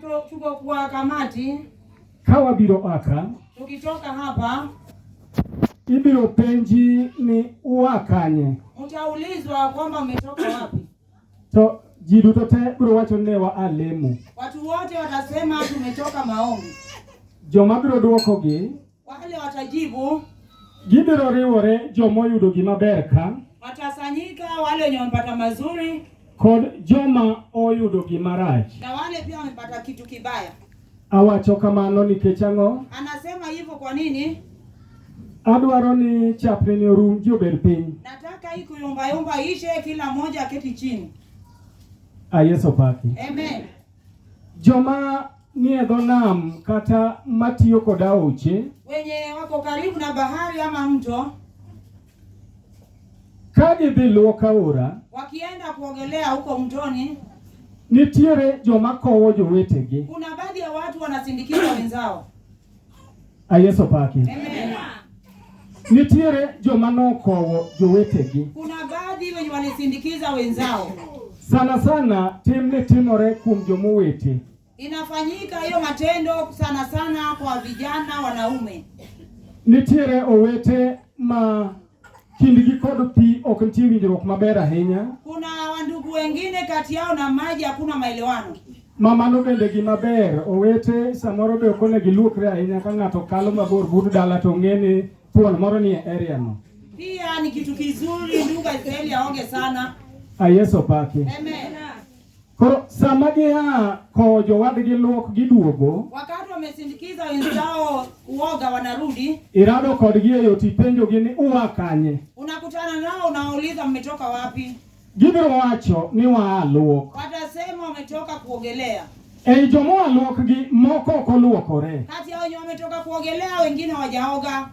Tuko kwa kamati. Ka wabiro aka, Tukitoka hapa ibiro penji ni ua kanye. Mtaulizwa kwamba mmetoka wapi. To ji duto te biro wacho ni wa a lemo. Watu wote watasema tumetoka maombi. Joma biro dwokogi Wale watajibu, gibiro riwore joma oyudo gima ber ka watasanyika wale wenye wamepata mazuri kod joma oyudo gima rach. Na wale pia wamepata kitu kibaya. Awacho kamano nikech ang'o? Anasema hivyo kwa nini? Adwaro ni chapni ni orum, ji obed piny. Nataka hii kuyumbayumba ishe, kila mmoja aketi chini. A Yesu paki. Amen. Joma nie dho nam kata matiyo kod aoche Wenye wako karibu na bahari ama mto, ka gidhi luok aora, wakienda kuogelea huko mtoni, nitiere joma kowo jowetegi. Kuna baadhi ya watu wanasindikiza wenzao. A Yesu paki. Amen. Nitiere joma nokowo jowetegi. Kuna baadhi wenye walisindikiza wenzao. Sana sana timni timore kuom jomowete. Inafanyika hiyo matendo sana sana kwa vijana wanaume. Nitiere owete ma kindgi kod pi ok nitie winjruok maber ahinya. Kuna wandugu wengine kati yao na maji hakuna maelewano. Ma mano bende gima ber, owete samoro be ok onego iluokre ahinya ka ng'ato kalo mabor but dala to ng'e ni thuon moro nie area no. Pia ni kitu kizuri ndugu Israeli aoge sana. A Yesu paki. Amen. Koro sama gia kowo jowadgi luok giduogo, Wakati wamesindikiza wenzao kuoga wanarudi, irado kodgi e yo tipenjogi ni ua kanye. Unakutana nao unawauliza mmetoka wapi? Gibiro wacho ni waa luok. Watasema wametoka kuogelea. Ei jomoa luokgi moko ok oluokore. Kati ya wenye wametoka kuogelea wengine hawajaoga.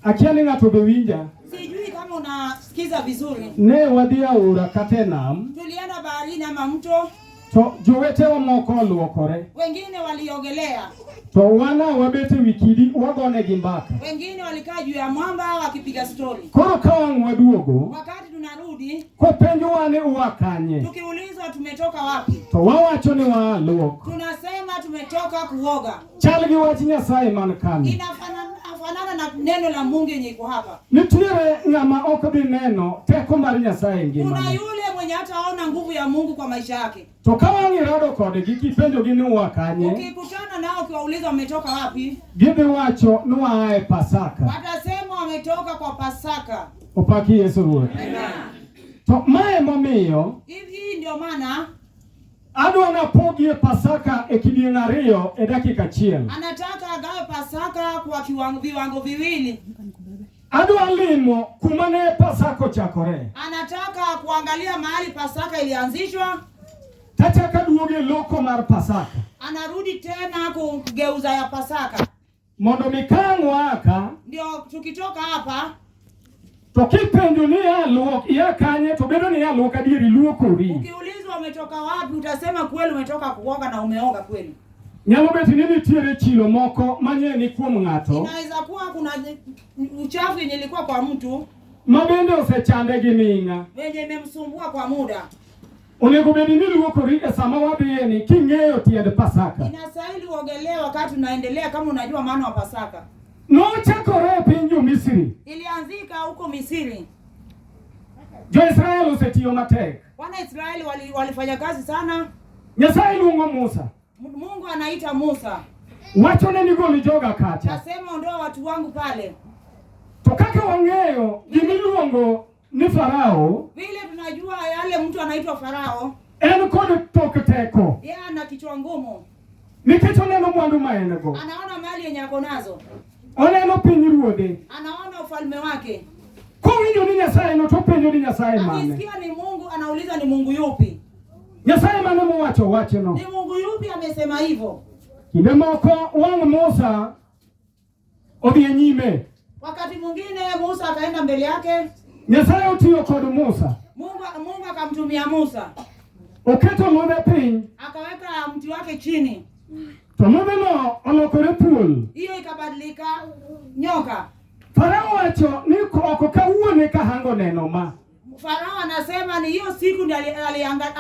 Akia ni ng'ato be winja. Sijui kama unasikiza vizuri. Ne wadhi aora kata e nam, Tulienda baharini ama mto, to jowetewa moko oluokore. Wengine waliogelea, To wan wabet e wi kidi wagonegi mbaka. Wengine walikaa juu ya mwamba wakipiga stori. Koro ka wang' waduogo, Wakati tunarudi, kopenjowa ni ua kanye, tukiulizwa tumetoka wapi, to wawacho ni waa luok. Tunasema tumetoka kuoga. Chal gi wach Nyasaye man kani. Inafanana na neno la Mungu yenye iko hapa. Nitiere ng'ama ok dhi neno teko mar Nyasaye e Kuna ngimane. yule mwenye hataona nguvu ya Mungu kwa maisha yake. To ka wang' irado kodgi kipenjogi ni ua kanye, Ukikutana nao ukiwauliza wametoka wapi, gidhi wacho ni waa e Pasaka. Watasema wametoka kwa Pasaka. Opaki Yesu Ruoth. Amen. To mae momiyo Hivi ndio maana adwa napogie Pasaka e kidieng' ariyo e dakika achiel. Anataka agawe Pasaka kwa viwango viwili. Adwa limo kuma ne Pasaka ochakore. Anataka kuangalia mahali Pasaka ilianzishwa. Tachaka duoge loko mar Pasaka. Anarudi tena kugeuza ya Pasaka. Mondo mi ka ang' waa ka, Ndio tukitoka hapa, to kipenjo ni ya luok, ya kanye, to bedo ni ya luok adieri luokori. Ukiulizwa umetoka wapi utasema kweli umetoka kuoga na umeoga kweli. Nyalo bet ni nitiere chilo moko manye ni kuom ng'ato Inaweza kuwa kuna uchafu yenye ilikuwa kwa mtu ma bende osechande gi ming'a. wenye imemsumbua kwa muda. Onego bed ni luokori e sama wadhiye ni king'eyo tiend Pasaka. Inastahili uogelee wakati unaendelea kama unajua maana wa Pasaka. Nochakore e piny jo-Misri. Ilianzika huko Misri. Jo-Israel osetiyo matek. Wana Israeli walifanya kazi sana. Nyasaye luongo Musa. Mungu anaita Musa. Wachone ni gol joga kacha. Nasema ondoa watu wangu pale. To kaka wang'eyo gimiluongo ni Farao, Vile tunajua yale mtu anaitwa Farao, en kod tok teko. Yeye ana kichwa ngumu. Nikech oneno mwandu ma en go. Anaona mali yenye ako nazo. Oneno piny ruodhe. Anaona ufalme wake. Kowinjo ni Nyasaye no to openjo ni Nyasaye mane. Akisikia ni Mungu anauliza ni Mungu yupi? Nyasaye mane mowacho wachno? Ni Mungu yupi amesema hivyo? Kinde moko wang' Musa odhi e nyime. Wakati mwingine Musa akaenda mbele yake. Nyasaye otiyo kod Musa. Mungu akamtumia Musa. Oketo ludhe piny. Akaweka mti wake chini. To ludheno olokore thuol. Hiyo ikabadilika nyoka. Farao wacho ni oko kawuono eka hango neno ma. Farao anasema ni hiyo siku ndiyo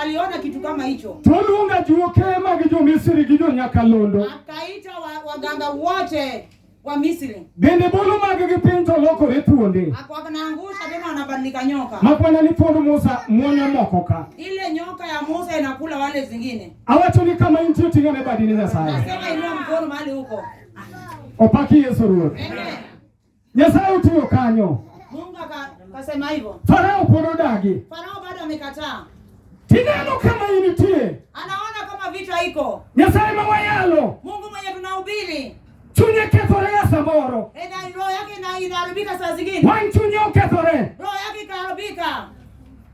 aliona kitu kama hicho. To oluongo ajuoke mag jo-Misri gi jo-nyakalondo. Akaita waganga wote wa Misri. Bende bolo mag-gi piny to lokore thuonde. Wanaangusha tena wanabadilika nyoka. Mak mana ni thuond Musa muonyo moko ka. Ile nyoka ya Musa inakula wale zingine. Awacho ni kama intie ting'ane badi ni Nyasaye. Nasema inua mkono mahali huko. Opaki Yesu Ruoth. Amen. Nyasaye otiyo kanyo. Mungu akasema hivyo. Farao pod odagi. Farao bado amekataa. Tineno kama in nitie. Anaona kama vita iko. Nyasaye ma wayalo. Mungu mwenye tunahubiri. Chunye kethore ya samoro. Ena roho yake inaharibika saa zingine. Wang' chunye okethore. Roho yake ikaharibika.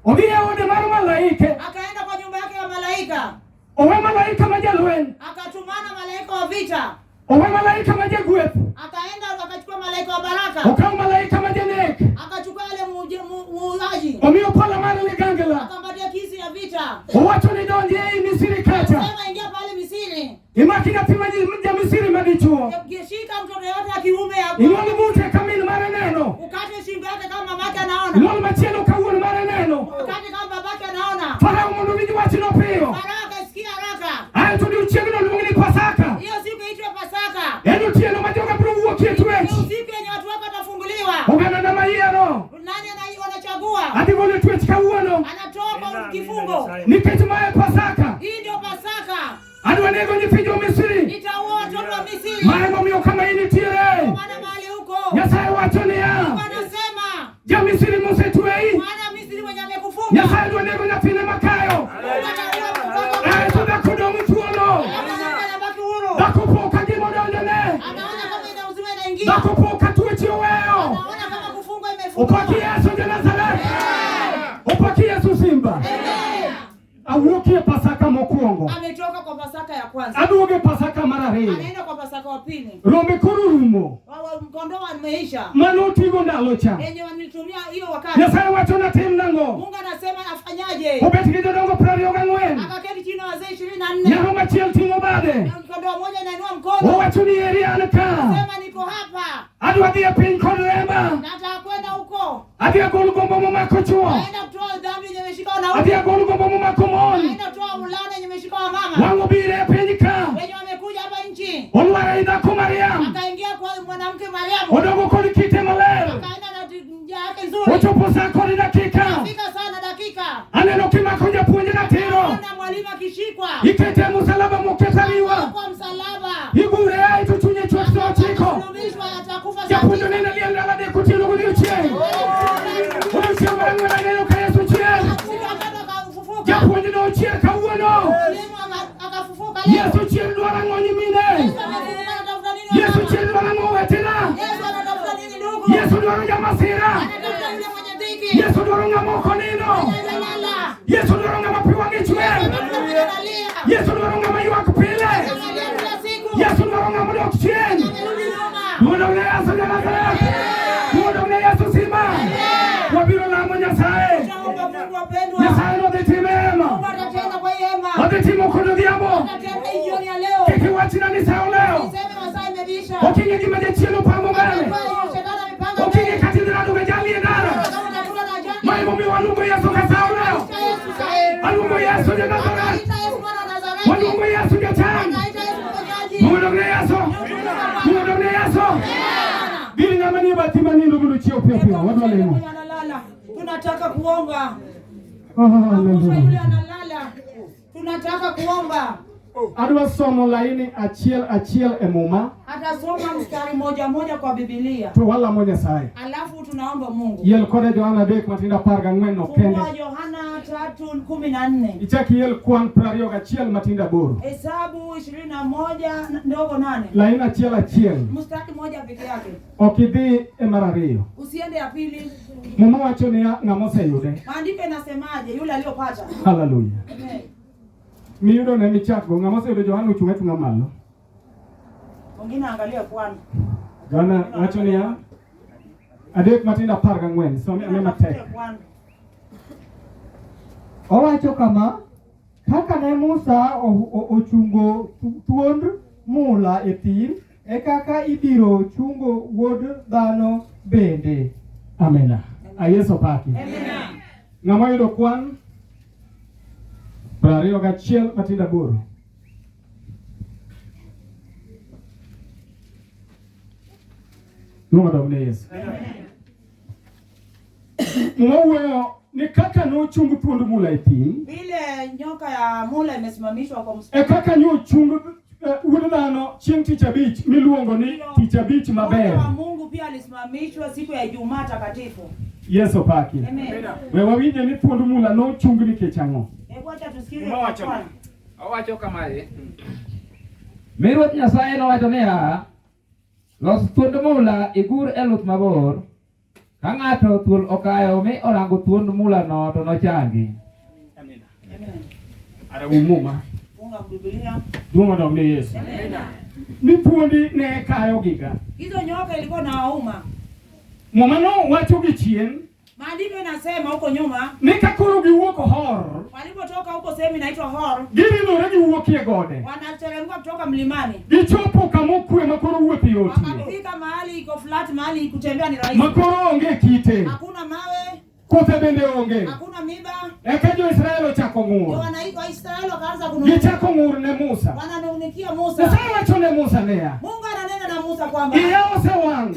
Odhi e ode mar malaike. Akaenda kwa nyumba yake ya malaika. Owe malaika ma jalweny. Akatumana malaika wa vita. Owe malaika ma jagweth. Akaenda akachukua malaika wa baraka. Okaw malaika ma janek. Akachukua yale muuaji. Omiyo pala mar ligangla. Akampatia kisu ya vita. Owacho ni donji ei Misri kacha. Sema ingia pale Misri. Imaki nyathi ma ja Misri madichuo. Shika mtoto yote ya kiume hapo. Ing'ol ng'ute ka min mare neno. Ukate shingo yake kama mamake anaona. Ing'ol machielo ka wuon mare neno. Ukate kama babake anaona. Farao mondo owinj wachno piyo. Farao akasikia haraka. Ae to odiechieng'no luong ni Pasaka. Hiyo siku iitwe Pasaka. En otieno ma joga biro wuokie twech. Ni usiku yenye watu wako watafunguliwa. Oganda mayiero. Nani wanachagua? Adhi golo e twech kawuono. Anatoa kwa kifungo. Nikech mae Pasaka. Hii ndio Pasaka. Adwa nego nyithi jo Misri. Nitaua watoto wa Misri. Mae momiyo kama in nitiere. Maana mahali huko. Nyasaye wacho niya. Mungu anasema, Ja Misri mosetweyi. mwana Misri mwenye amekufunga. Nyasaye dwa nego nyathine makayo. Mungu ataua mtoto. Ae to dhako dong' thuolo. Alafu mwanamke anabaki huru. Dhako po ka gima odonjone. Anaona kama ina uzima inaingia. Dhako po ka tuoche oweyo. Anaona kama kufungwa imefungwa. Opaki Yesu ja Nazareth. Opaki Yesu Simba. Amen. Awuokie Pasaka mokwongo. Ametoka kwa Pasaka ya kwanza. Aduogo e Pasaka mar ariyo. Anaenda kwa Pasaka wa pili. Rombe koro rumo. Kondoo wameisha. Mano otigo ndalo cha. Yenye wanitumia hiyo wakati. Nyasaye wacho natim nang'o? Mungu anasema afanyaje? Obet gi jodongo 24. Akaketi chini na wazee 24. Nyaro machiel ting'o bade. Kondoo moja inainua mkono. Owacho ni eri an ka. Sema niko hapa. Adwa dhi e piny kod remba. Nataka kwenda huko. Adhi agol gombo momako chuo. Naenda kutoa dhambi yenye imeshika wanaume. Adhi agol gombo momako mon. Naenda kutoa ulana yenye imeshika wamama. Wang' obiro e piny ka. Wenye wamekuja hapa nchi. Olwar ei dhako Mariam. Akaingia kwa mwanamke Mariamu. Odogo kod kite maler. Akaenda na njia yake nzuri. Ochopo sa kod dakika. Fika sana dakika. Aneno kimako japuonj ratiro. Ona mwalimu akishikwa. Ikete e musalaba moketariwa. Kwa msalaba. Igure ae to chunye chwek sa ochiko. Sulubishwa atakufa saa Japuonj tisa. neno liel ndalo adek otieno godiechieng'. Odiechieng' mar ang'wen aneno ka Yesu chier. Siku ya tatu akafufuka. Japuonj nochier kawuono. Mwalimu akafufuka leo. Yesu chier dwaro ang'o nyimine? Yesu amefufuka anatafuta nini Yesu wamama? chier dwaro ang'o owetena? Yesu anatafuta nini ndugu? Yesu dwaro jamasira. Anatafuta yule mwenye dhiki. Yesu dwaro ng'ama ok onindo. Mwenye amelala. Yesu dwaro ng'ama pi wang'e chwer. Anatafuta mwenye analia. Yesu dwaro ng'ama ywak pile. Analia kila siku. Yesu dwaro ng'ama odok chien. Amerudi nyuma. Mondo ne Yesu ja Nazareth. Mondo ne Yesu Simba. Wabiro lamo Nyasaye. Tutaomba Mungu wapendwa. Nyasaye nodhi time hema. Mungu atatenda kwa hii hema. Odhi timo kod odhiambo. Atatenda hii jioni ya leo. Kik iwachna ni sa olewo. Niseme masaa imeisha. Ok ing'e gima jachien opango mbele. Kwa hiyo shetani amepanga Ok ing'e kata idhi rado gi jali e ndara. Kama utakula na ajali. Ma emomiyo waluongo Yesu ka sa olewo. Ita Yesu sasa. Aluongo Yesu ja Nazareth. Ita Yesu mwana wa Nazareti. Waluongo Yesu jachan. Anaita Yesu mponyaji. Mondo ne Yesu. Mondo ne Yesu. Bir ng'ama nie bathi manindo mondo ochiew piyo piyo. Wadwa lemo. Mwenye analala. Tunataka kuomba. Oh, Amsha yule hallelujah. analala. Tunataka kuomba. Adwa somo laini achiel achiel e Muma Atasoma mstari moja moja kwa Biblia. to walamo Nyasaye. Alafu tunaomba Mungu. Yel kode Johana 3 matindo 14 no kende. Fungua Yohana 3:14. Ichak iel kwan 21 matindo 8. Hesabu 21 ndogo 8. Laini achiel achiel. Mstari moja peke yake. Ok idhi e mar ariyo. Usiende ya pili. Muma wacho niya ng'ama oseyude. Maandiko inasemaje yule aliyopata? Haleluya. Amen. Miyudo ne michakgo ng'ama oseyudo Johana ochung' achung'a malo. Mwingine angalie kwani. Johana wacho niya 3 matindo 14 some ane matek. Kwani. Owacho kama, kaka ne Musa ochungo thuond mula e thim, e kaka ibiro chungo wuod dhano bende. Amena. A Yesu paki. Amen. Ng'ama oyudo kwan 21 matindo aboro. Luongo dog ne Yesu. Muma wuoyo ni kaka nochung thuond mula e thim, Vile nyoka ya mula imesimamishwa kwa mstari. e kaka nyochung wuod dhano chieng' tich abich miluongo ni tich abich Mwana maber. wa Mungu pia alisimamishwa siku ya Ijumaa takatifu. Yesu opaki. Amen. We wawinje ni thuond mula nochung nikech ang'o? Hebu acha tusikize. Muma wacho kwa- Owacho kamae. Mi Ruoth Nyasaye nowacho niya, Los thuond mula igur e luth mabor. Ka ng'ato thuol okayo mi orango thuond mulano to nochangi. Amen. Ara muma. Funga Biblia. Duong' odog ne Yesu. Ni thuondi ne kayo giga. Hizo nyoka ilikuwa na wauma. Muma no wacho gi chien Maandiko inasema huko nyuma ni ka koro giwuok Hor, walipotoka huko sehemu inaitwa Hor, giridhore giwuok e gode. wanateremka kutoka mlimani Gichopo kama okwe ma koro wuoth yotie. wakafika mahali iko flat, mahali kutembea ni rahisi, Ma koro onge kite. hakuna mawe, Kothe bende onge. hakuna miba. Eka jo-Israel ochako Ndio ng'ur. Waisraeli wakaanza kunung'unika, Gichako ng'ur ne Musa. wananung'unikia Musa. Nyasaye wacho ne Musa niya, Mungu ananena na Musa kwamba iya osewang'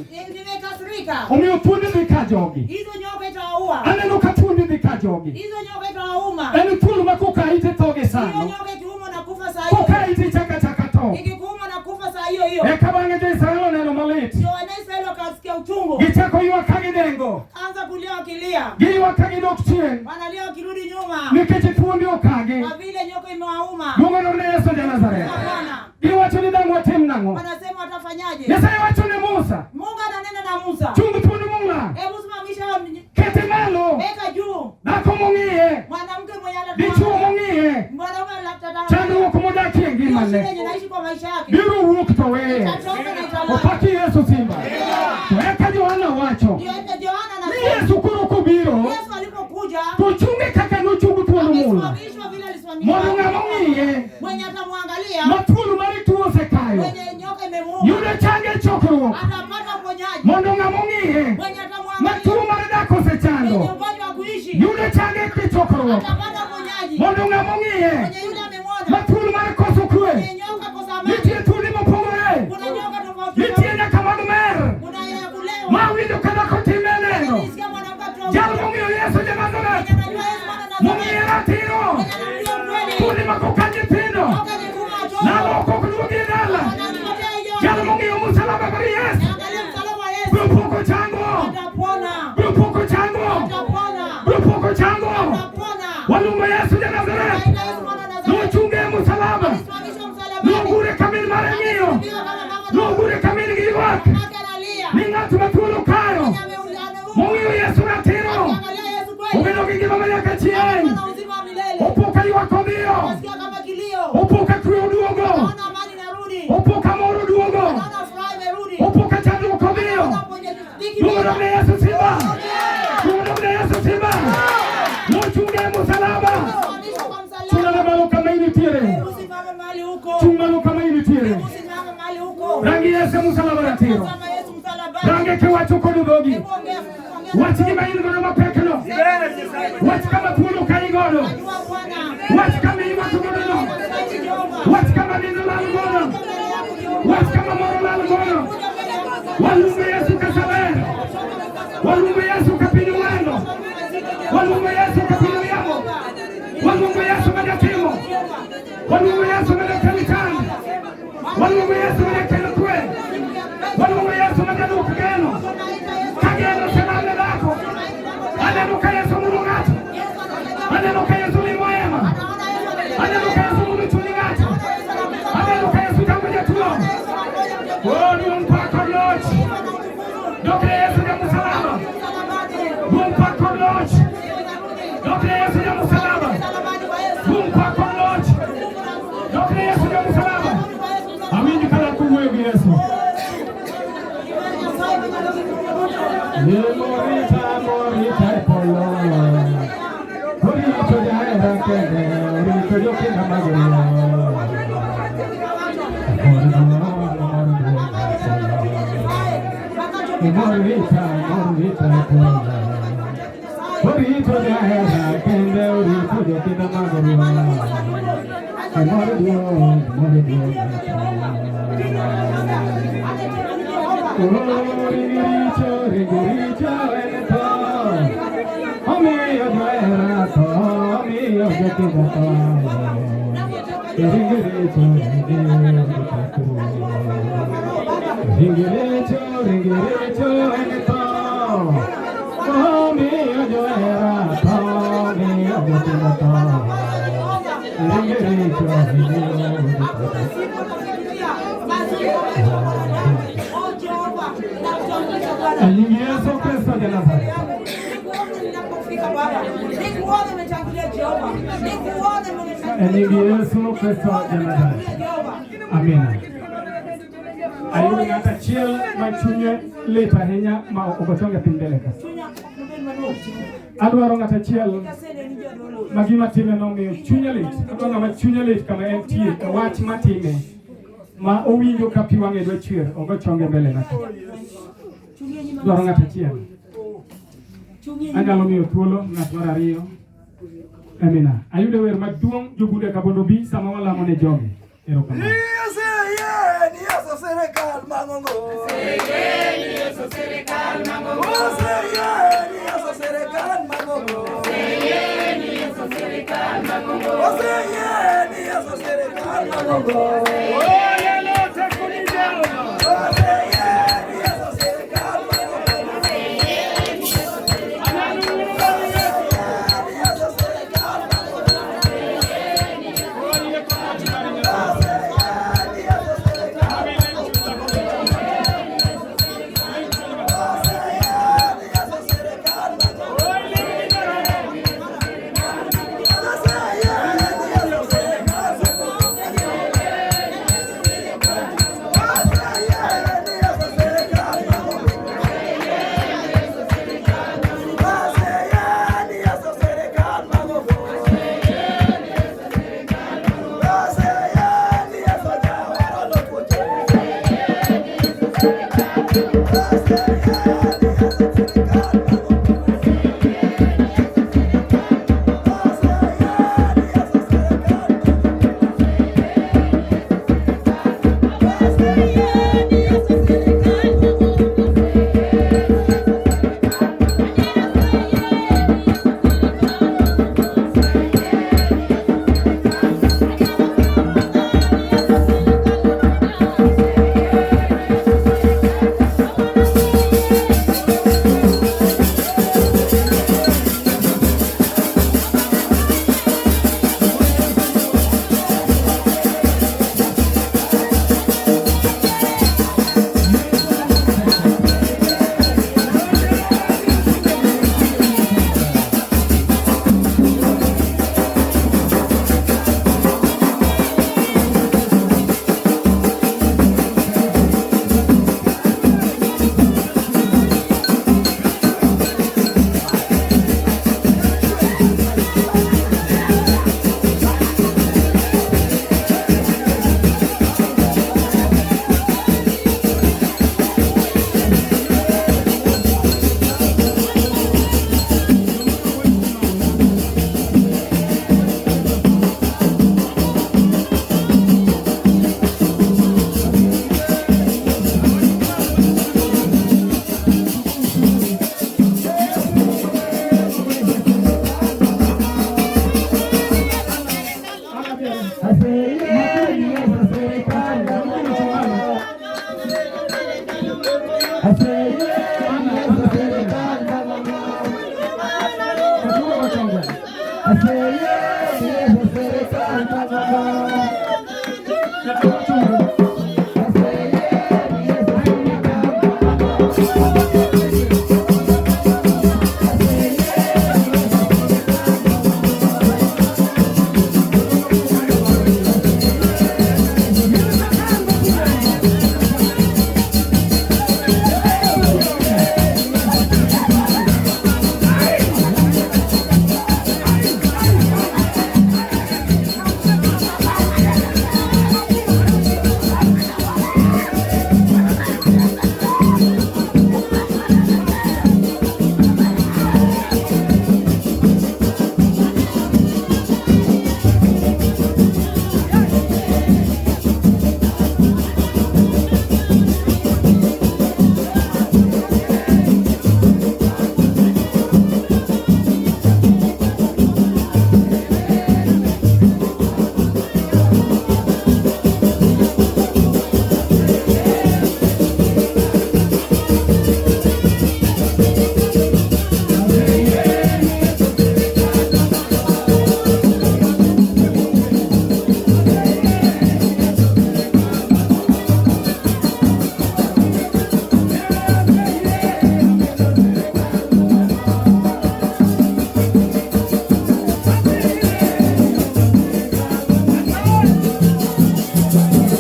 nimekasirika, omiyo thuondi dhi ka jogi. hizo nyoka itawaua, Aneno ka thuondi dhi ka jogi. hizo nyoka itawauma. En thuol ma kokayi to tho gi Hiyo sano. nyoka ikiuma na kufa saa hiyo, Kokayi to ichako achaka tho. ikikuuma na kufa saa hiyo hiyo. Eka bang'e jo-Israel oneno malit. Ndio Wanaisraeli wakasikia uchungu, Gichako ywak ka gidengo. anza kulia wakilia, Giywak ka gidok chien. wanalia wakirudi nyuma, Nikech thuondi okagi. kwa vile nyoka imewauma. Luongo ne Yesu ja-Nazareth. Hapana, Giwacho ni dang' watim nang'o? wanasema watafanyaje? Nyasaye wacho ne Musa, Mungu ananena na Musa, chung thuond mula, hebu simamisha hao kete malo, weka juu dhako mong'iye, mwanamke mwenye dichuo anataka mong'iye, mwanaume anataka chandruok modakie hiyo shida ngimane yenye naishi kwa maisha yake biro wuok to weye. itatoka na italala. Opaki Yesu simba. To eka Johana wacho Ndio Yohana ni anasema Yesu koro kobiro Yesu alipokuja to chunge kaka nochung thuond mula amesimamishwa vile alisimamishwa, mondo ng'ama ong'iye mwenye atamwangalia, ma thuol mar tuo osekayo mwenye nyoka imemuuma yudo chang e chokruok atapata uponyaji, mondo ng'ama ong'iye mwenye ma atamwangalia, tuo mar dak mwenye osechando ugonjwa wa kuishi yudo chang e chokruok atapata uponyaji, mondo ng'ama ong'iye mwenye yule ma amemwona, thuol mar koso kwe mwenye nyoka kosa amani. nitie thuondi mopogore Kuna nyoka tofauti nitie tofauti, nyaka mag mer kuna ya kulewa. ma winjo kata kotime neno Nilisikia mwanamke akitoa jal ushuhuda. mong'eyo Yesu ja Nazareth Mwenye anajua Yesu mwana Nazareti, mong'eye ratiro mwenye anamjua kweli, thuondi mako ka nyithindo nyoka imekuuma watoto, nalo ok duogi e dala wanampotea hiyo. jal mong'eyo musalaba mar Yesu Angalia msalaba wa Yesu, biro poko chango atapona, biro poko chango atapona, biro poko chango atapona. waluongo Yesu ja Nazareth Aina Yesu mwana Nazareti, nochunge e musalaba alisimamishwa msalabani, nogure kamin mare ng'iyo alisulubiwa kama mama na nogure kamin gi ywak mamake analia, ni ng'at ma thuolo kayo mwenye ameuma, mong'eyo Yesu ratiro akiangalia Yesu kweli, obedo gi ngima manyaka chieng' ana uzima wa milele, opo ka ywak odhiyo nasikia kama kilio, opo ka kwe oduogo naona amani inarudi, opo ka mor oduogo naona furaha imerudi, opo ka chandruok odhiyo naona mwenye dhiki luongo dog ne Yesu simba luongo dog ne Yesu simba nochunge e musalaba Simamishwa kwa msalaba. chung'ane malo kama initiere Hebu simama mahali huko. chung' malo kama initiere Hebu simama mahali huko. rangi Yesu e musalaba ratiro Tazama Yesu msalabani. range kiwacho kod dhogi Hebu ongea, ongea. wach gima in godo mapekno wach kama thuolo kayi godo Najua Bwana. wach kama iywak godo no Asante Jehova. wach kama nindo lal godo Mbele yako Jehova. wach kama moro lal godo Kuja mbele yako. waluongo Yesu kaka ler waluongo Yesu ka piny owendo waluongo Yesu ka piny oyamo waluongo Yesu ma jatimo waluongo Yesu ma jakel chan waluongo Yesu ma jakel kwe waluongo Yesu ma jaduok geno ka geno oselal ne dhako aneno ka Yesu mulo ng'ato aneno ka Yesu limo hema aneno ka Yesu mulo chuny ng'ato aneno ka Yesu chango jatuo Oh, duong' pak kod loch dok ne Yesu ja musalaba duong' pak kod loch dok ne Yesu ja musalaba duong' pak kod loch dok ne Yesu ja musalaba awinj ka dhako wuoyo gi Yesu Morita, morita e polo. Orito jahera kende, orito jokinda magolo. Morita, morita e polo. Orito jahera kende orito jokinda mag Ruoth. Gimoro duong', gimoro duong'. Oh, ring richo, ring richo en tho. Omiyo johera tho, omiyo jokinda tho. Ring richo, ring richo, ring richo, ring richo en tho. Omiyo johera tho, omiyo jokinda tho. Ring richo, ring richo. E nying Yesu Kristo ja Nazareth. E nying Yesu Kristo ja Nazareth. Amina. Ayudo ng'at achiel ma chunye lit ahinya ma ok ochonge piny mbele ka. Adwaro ng'at achiel ma gima time nomiyo chunye lit. Adwaro ng'ama chunye lit kama entie e wach matime ma owinjo ka pi wang'e dwa chwer ogo chonge mbele na ka. Adwaro ng'at achiel. Anyalo miyo thuolo ng'at mar ariyo. Amina. Ayudo wer maduong' jobude ka mondo obi sama walamo ne jogi. Erokamano. Yesu serikal mang'ongo. Yesu serikal mang'ongo. Yesu serikal mang'ongo. Yesu serikal mang'ongo. Yesu serikal mang'ongo. Yesu serikal mang'ongo. Yesu serikal mang'ongo.